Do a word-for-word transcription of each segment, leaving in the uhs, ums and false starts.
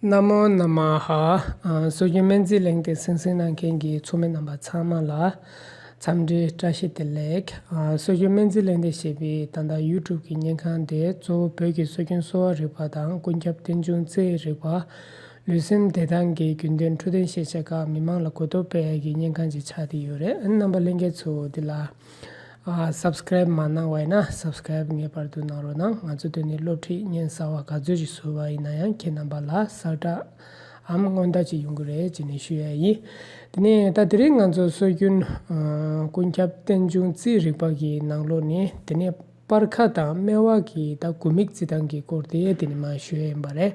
ན་མོ་ན་མ་ཧ། ཨ། སྲོལ་རྒྱུན་སྨན་རྩིས་གླེང་སྟེགས་གསན་གཟིགས་གནང་མཁན་གྱི་ཚོགས་མི་རྣམ་པ་ཚང་མ་ལ་འཚམས་འདྲི་བཀྲ་ཤིས་བདེ་ལེགས། ཨ། སྲོལ་རྒྱུན་སྨན་རྩིས་གླེང་སྟེགས་ཞེས་པའི་ད་ལྟ་ཡུ་ཊུབ་ཀྱི་བརྙན་ཁང་དེ་གཙོ་བོ་བོད་ཀྱི་སྲོལ་རྒྱུན་གསོ་བ་རིག་པ་དང་ཀུན་ཁྱབ་རྟེན་འབྱུང་རྩིས་རིག་པ། ལུས་སེམས་བདེ་ཐང་གི་རྒྱུན་ལྡན་འཕྲོད་བསྟེན་ཤེས་བྱ་ཁག་མི་མང་ལ་གོ་རྟོགས་སྤེལ་ཡག་གི་བརྙན་ཁང་ཅིག་ཆགས་བསྡད་ཡོད་རེད། རྣམ་པ་ལྷན་རྒྱས་ཚོ་འདི་ལ། ཨ། སབ་སི་ཀེ་རེབ་མ་གནང་བ་ཡིན་ན་སབ་སི་ཀེ་རེབ་ངེས་པར་དུ་གནང་རོགས་གནང་། ང་ཚོ་འདི་ནས་སློབ་ཁྲིད་བརྙན་གསར་བ་ག་ཚོད་ཅིག་བཟོས་པ་ཡིན་ན་ཡང་ཁྱེད་རྣམ་པ་ལ་གསལ་བསྒྲགས་འམ་སྔོན་བརྡ་ཅིག་ཡོང་གི་རེད་ཅེས་ནས་ཞུ་ཡ་ཡིན། དེ་ནས་ད་དེ་རིང་ང་ཚོ་སྲོལ་རྒྱུན། ཨ། ཀུན་ཁྱབ་རྟེན་འབྱུང་རྩིས་རིག་པ་གི་ནང་ལོགས་ནས་དེ་ནས་སྤར་ཁ་དང་སྨེ་བ་གི་ད་དགུ་མིག་རྩི་སྟངས་ཀྱི་སྐོར་དེ་དེ་ནས་མར་ཞུ་ཡ་ཡིན་པ་རེད།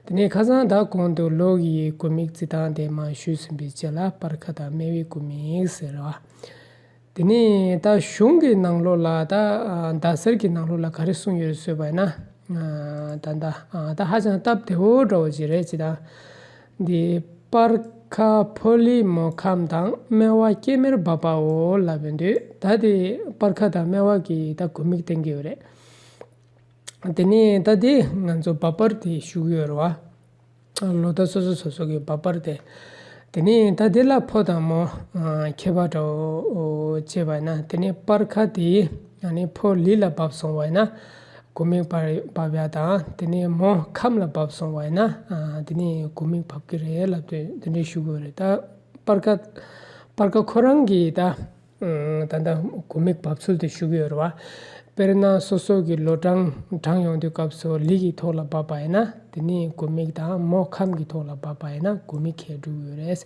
དེ་ནས་ཁ་སང་ད་གོང་དུ་ལོ་གི་དགུ་མིག་རྩི་སྟངས་དེ་མར་ཞུས་ཟིན་པའི་རྗེས་ལ་སྤར་ཁ་དང་སྨེ་བའི་དགུ་མིག་ཟེར་བ། དེ་ནས་ད་གཞུང་གི་ནང་ལོགས་ལ་ད། ཨ། ཟླ་གསར་གྱི་ནང་ལོགས་ལ་ག་རེ་གསུངས་ཡོད་ཟེར་བ་ཡིན་ན། ཨ། ད་ད། ཨ། ད་ཧ་ཅང་སྟབས་བདེ་བོ་འདྲ་བོ་ཅིག་རེད་ཅེ་ད། འདི་སྤར་ཁ་ཕོ་ལི་མོ་ཁམ་དང་སྨེ་བ་སྐྱེ་དམན་བབས་པའོ་ལབ་ཡོང་དུས་ད་དེ་སྤར་ཁ་དང་སྨེ་བ་གི་ད་དགུ་མིག་བསྟན་གྱི་ཡོད་རེད། དེ་ནས་ད་དེ་ང་ཚོ་བབས་པར་དེ་ཞུ་གི་ཡོད་རེད་བ། ལོ་ཟླ་སོ་སོ་སོ་སོ་གི་བབས་པར་དེ། དེ་ནས་ད་དེ་ལ་ཕོ་དང་མོ། ཨ། ཁྱད་པར་འདྲ་བོ་བྱས་པ་ཡིན་ན་དེ་ནས་སྤར་ཁ་དེ་ཨ་ནི་ཕོ་ལི་ལ་བབས་སོང་བ་ཡིན་ན་དགུ་མིག་བབས་ཡ་དང་དེ་ནས་མོ་ཁམ་ལ་བབས་སོང་བ་ཡིན་ན། ཨ། དེ་ནས་དགུ་མིག་བབས་ཀྱི་རེད་ལབ་དུས་དེ་འདྲས་ཞུ་གི་ཡོད་རེད། ད་སྤར་ཁ་སྤར་ཁ་ཁོ་རང་གི་ད། ད་ལྟ་དགུ་མིག་བབས་ཚུལ་དེ་ཞུ་གི་ཡོད་རེད་བ། དཔེར་ན་སོ་སོ་གི་ལོ་གྲངས་བགྲངས་ཡོང་དུས་སྐབས་སུ་ལི་གི་ཐོག་ལ་བབས་པ་ཡིན་ན་དེ་ནི་དགུ་མིག་དང་། མོ་ཁམ་གི་ཐོག་ལ་བབས་པ་ཡིན་ན་དགུ་མིག་ཁེལ་འགྲོ་གི་ཡོད་རེད།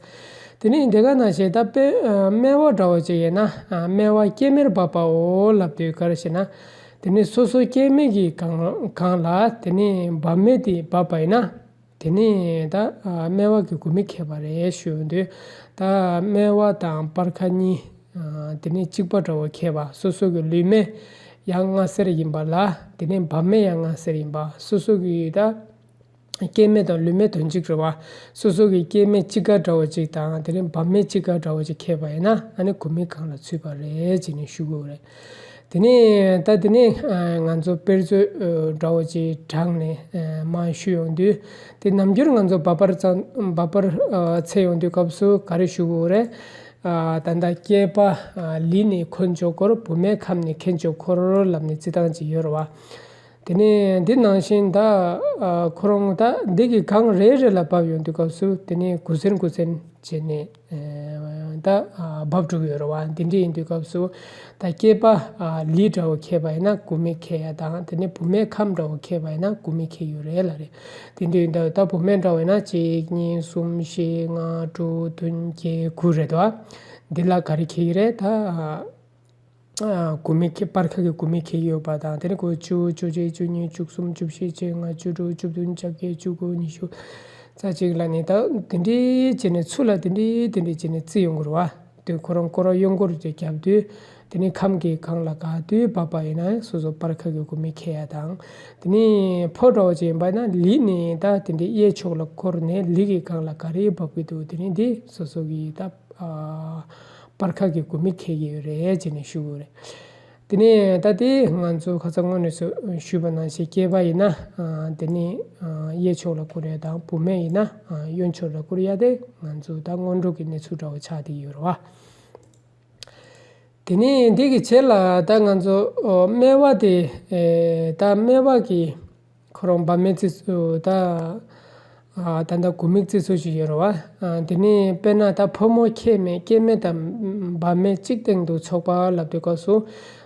དེ་ནི་དེ་ག་ནང་བཞིན་ད་དཔེ་སྨེ་བ་འདྲ་བོ་ཅིག་ཡིན་ན་སྨེ་བ་སྐྱེ་དམན་བབས་པའོ་ལབ་དུས་ག་རེ་ཞེ་ན། དེ་ནི་སོ་སོ་སྐྱེ་དམན་གྱི་སྒང་སྒང་ལ་དེ་ནི་བབས་སྨེ་དེ་བབས་པ་ཡིན་ན། དེ་ནས་ད་སྨེ་བ་གི་དགུ་མིག་ཁེལ་བ་རེད་ཞུ་ཡོང་དུས། ད་སྨེ་བ་དང་སྤར་ཁ་གཉིས། ཨ། དེ་ནས་གཅིག་པ་འདྲ་བོ་ཁེལ་བ། སོ་སོ་གི་ལུས་སྨད་ཡང་ལྔ་སེར་ཡིན་པ་ལ། དེ་ནས་བབས་སྨེ་ཡང་ལྔ་སེར་ཡིན་པ། སོ་སོ་གི་ད་སྐྱེ་དམན་དང་ལུས་སྨད་དོན་གཅིག་རེད་བ། སོ་སོ་གི་སྐྱེ་དམན་གཅིག་དཀར་འདྲ་བོ་གཅིག་དང་དེ་ནས་བབས་སྨེ་གཅིག་དཀར་འདྲ་བོ་གཅིག་ཁེལ་བ་ཡིན་ན་ཨ་ནི་དགུ་མིག་སྒང་ལ་ཚུད་པ་རེད་ཅེས་ནས་ཞུ་དགོས་རེད། དེ་ནས་ད་དེ་ནས་ང་ཚོ་དཔེར་མཚོན་འདྲ་བོ་ཅིག་དྲངས་ནས་མར་ཞུ་ཡོང་དུས། དེ་ནམ་རྒྱུན་ང་ཚོ་འབབ་པར་ཙམ་འབབ་པར་འཚོལ་ཡོང་དུས་སྐབས་སུ་ག་རེ་ཞུ་དགོས་རེད། ད་ལྟ་སྐྱེས་པ་ལི་ནས་འཁོན་འཇོག་འཁོར། བུད་མེད་ཁམ་ནས་འཁེན་འཇོག་འཁོར་ལབ་ནས་རྩི་སྟངས་ཅིག་ཡོད་རེད་བ། དེ་ནས་འདི་ནང་བཞིན་ད་ཁོ་རང་ད་འདི་གི་སྒང་རེ་རེ་ལ་བབས་ཡོང་དུས་སྐབས་སུ་དེ་ནས་དགུ་སེར་དགུ་སེར་བྱས་ནས། ད་བབས་འགྲོ་གི་ཡོད་རེད་བ། འདི་འདྲ་ཡིན་དུས་སྐབས་སུ་ད་སྐྱེས་པ་ལི་འདྲ་བོ་ཁེལ་བ་ཡིན་ན་དགུ་མིག་ཁེལ་ཡ་དང་དེ་ནས་བུད་མེད་ཁམ་འདྲ་བོ་ཁེལ་བ་ཡིན་ན་དགུ་མིག་ཁེལ་ཡོད་རེད་ལབ་རེད། དེ་འདྲ་ཡིན་དུས་ད་བུད་མེད་འདྲ་བོ་ཡིན་ན་གཅིག་གཉིས་གསུམ་བཞི་ལྔ་དྲུག་བདུན་བརྒྱད་དགུ་རེད་དོ། འདི་ལ་ག་རེ་ཁེལ་གི་རེད་ད། ཨ། དགུ་མིག་ཁེལ། སྤར་ཁ་གི་དགུ་མིག་ཁེལ་གྱི་ཡོད་པ་དང་དེ་ནས་ཁོ་བཅུ། བཅུ་གཅིག་བཅུ་གཉིས། བཅུ་གསུམ། བཅུ་བཞི། བཅོ་ལྔ། བཅུ་དྲུག་བཅུ་བདུན། བཅོ་བརྒྱད། བཅུ་དགུ། ཉི་ཤུ་རྩ་གཅིག་ལ་ནི་ད་དེ་འདྲའི་བྱས་ནས་ཚུར་ལ་དེ་འདྲའི་དེ་འདྲའི་བྱས་ནས་རྩི་ཡོང་གི་རེད་བ། དེ་ཁོ་རང་སྐོར་ར་གཡོན་སྐོར་དེ་བརྒྱབ་དུས་དེ་ནས་ཁམ་གྱི་སྒང་ལ་ག་དུས་བབས་པ་ཡིན་ན་སོ་སོ་སྤར་ཁ་གི་དགུ་མིག་ཁེལ་ཡ་དང་། དེ་ནས་ཕོ་འདྲ་བོ་ཅིག་ཡིན་པ་ན་ལི་ནས་ད་དེ་འདྲའི་གཡས་ཕྱོགས་ལ་བསྐོར་ནས་ལི་གི་སྒང་ལ་ག་རེ་བབས་ཀྱི་འདུག་དེ་ནས་འདི་སོ་སོ་གི་ད། ཨ། སྤར་ཁ་གི་དགུ་མིག་ཁེལ་གྱི་ཡོད་རེད་ཅེས་ནས་ཞུ་དགོས་རེད། དེ་ནས་ད་དེ་ང་ཚོ་ཁ་སང་སྔོན་ནས་སུ་ཞུས་པ་ནང་བཞིན་སྐྱེས་པ་ཡིན་ན། ཨ། དེ་ནས། ཨ། གཡས་ཕྱོགས་ལ་བསྐོར་ཡ་དང་བུད་མེད་ཡིན་ན། ཨ། གཡོན་ཕྱོགས་ལ་བསྐོར་ཡ་དེ་ང་ཚོ་ད་སྔོན་འགྲོ་གི་གནས་ཚུལ་འདྲ་བོ་ཆགས་བསྡད་ཡོད་རེད་བ། དེ་ནས་འདི་གི་རྗེས་ལ་ད་ང་ཚོ་སྨེ་བ་དེ། ཨེ། ད་སྨེ་བ་གི་ཁོ་རང་བབས་སྨེ་རྩི་ཚུལ་ད། ཨ། ད་ལྟ་དགུ་མིག་རྩི་ཚུལ་ཞིག་ཡོད་རེད་བ། ཨ། དེ་ནས་དཔེར་ན་ད་ཕོ་མོ་ཁྱད་མེད་སྐྱེ་དམན་དང་བབས་སྨེ་གཅིག་སྟེང་དུ་ཚོགས་པ་ལབ་དུས་སྐབས་སུ།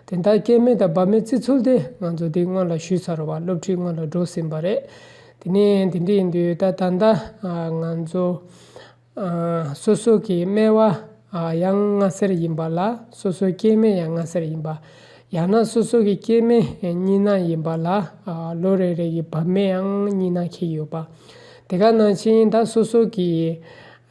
དེ་ད་སྐྱེ་དམན་དང་བབས་སྨེ་རྩི་ཚུལ་དེ་ང་ཚོ་འདི་སྔོན་ལ་ཞུས་ཚར་རེད་བ། སློབ་ཁྲིད་སྔོན་ལ་འགྲོ་ཟིན་པ་རེད། དེ་ནས་དེ་འདྲ་ཡིན་དུས་ད་ད་ལྟ། ཨ། ང་ཚོ། ཨ། སོ་སོ་གི་སྨེ་བ། ཨ། ཡང་ལྔ་སེར་ཡིན་པ་ལ་སོ་སོ་སྐྱེ་དམན་ཡང་ལྔ་སེར་ཡིན་པ། ཡང་ན་སོ་སོ་གི་སྐྱེ་དམན་གཉིས་སྣ་ཡིན་པ་ལ། ཨ། ལོ་རེ་རེ་གི་བབས་སྨེ་ཡང་གཉིས་སྣ་འཁེལ་ཡོད་པ། དེ་ག་ནང་བཞིན་ད་སོ་སོ་གི།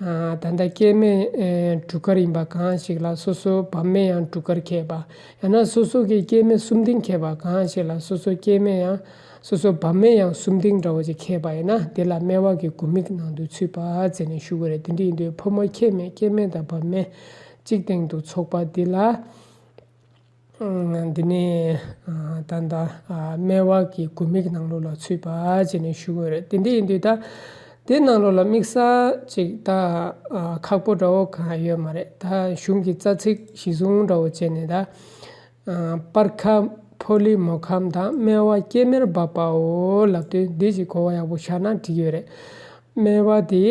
ཨ། ད་ལྟ་སྐྱེ་དམན། ཨེ། དྲུག་དཀར་ཡིན་པ་གང་ཞིག་ལ་སོ་སོ་བབས་སྨེ་ཡང་དྲུག་དཀར་འཁེལ་བ། ཡང་ན་སོ་སོ་གི་སྐྱེ་དམན་གསུམ་ལྡན་འཁེལ་བ་གང་ཞིག་ལ་སོ་སོ་སྐྱེ་དམན་ཡང་། སོ་སོ་བབས་སྨེ་ཡང་གསུམ་ལྡན་འདྲ་བོ་ཅིག་འཁེལ་བ་ཡིན་ན་དེ་ལ་སྨེ་བ་གི་དགུ་མིག་ནང་དུ་ཚུད་པ་བྱས་ནས་ཞུ་དགོས་རེད། དེ་འདྲ་ཡིན་དུས་ཕོ་མོ་ཁྱད་མེད་སྐྱེ་དམན་དང་བབས་སྨེ་གཅིག་སྟེང་དུ་ཚོགས་པ་འདི་ལ། ཨ། འདི་ནས། ཨ། ད་ལྟ། ཨ། སྨེ་བ་གི་དགུ་མིག་ནང་ལོགས་ལ་ཚུད་པ་བྱས་ནས་ཞུ་དགོས་རེད། དེ་འདྲ་ཡིན་དུས་ད་ དེ་ནང་ལོགས་ལ་དམིགས་བསལ་ཅིག་ད་ཨ་ཁག་པོ་འདྲ་བོ་གང་ཡོད་མ་རེད། ད་གཞུང་གི་རྩ་ཚིག་གཞི་བཟུང་འདྲ་བོ་བྱས་ནས་ད་ཨ་སྤར་ཁ་ཕོ་ལི་མོ་ཁམ་དང་སྨེ་བ་སྐྱེ་དམན་བབས་པའོ་ལབ་དུས། འདི་ཅིག་གོ་བ་ཡག་པོ་བཞག་ན་འགྲིག་ཡོད་རེད། སྨེ་བ་དེ་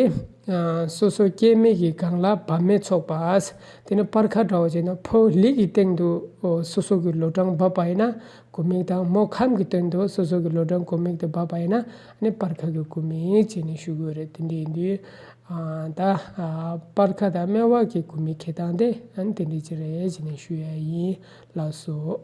ཨ་སོ་སོ་སྐྱེ་དམན་གྱི་སྒང་ལ་བབས་མེད་ཚོགས་པ། དེ་ནི་སྤར་ཁ་འདྲ་བོ་བྱས་ན་ཕོ་ལི་གི་སྟེང་དུ་ཨོ་སོ་སོ་གི་ལོ་གྲངས་བབས་པ་ཡིན་ན་དགུ་མིག་དང་། མོ་ཁམ་གྱི་སྟེང་དུ་སོ་སོ་གི་ལོ་གྲངས་དགུ་མིག་དེ་བབས་པ་ཡིན་ན་ཨ་ནི་སྤར་ཁ་གི་དགུ་མིག་བྱས་ནས་ཞུ་དགོས་རེད། དེ་འདྲ་ཡིན་དུས་ཨ་ད་ཨ་སྤར་ཁ་དང་སྨེ་བ་གི་དགུ་མིག་འཁྱེར་སྟངས་དེ་ཨ་ནི་དེ་འདྲ་ཅིག་རེད་ཅེས་ནས་ཞུ་ཡ་ཡིན། ལགས་སོ།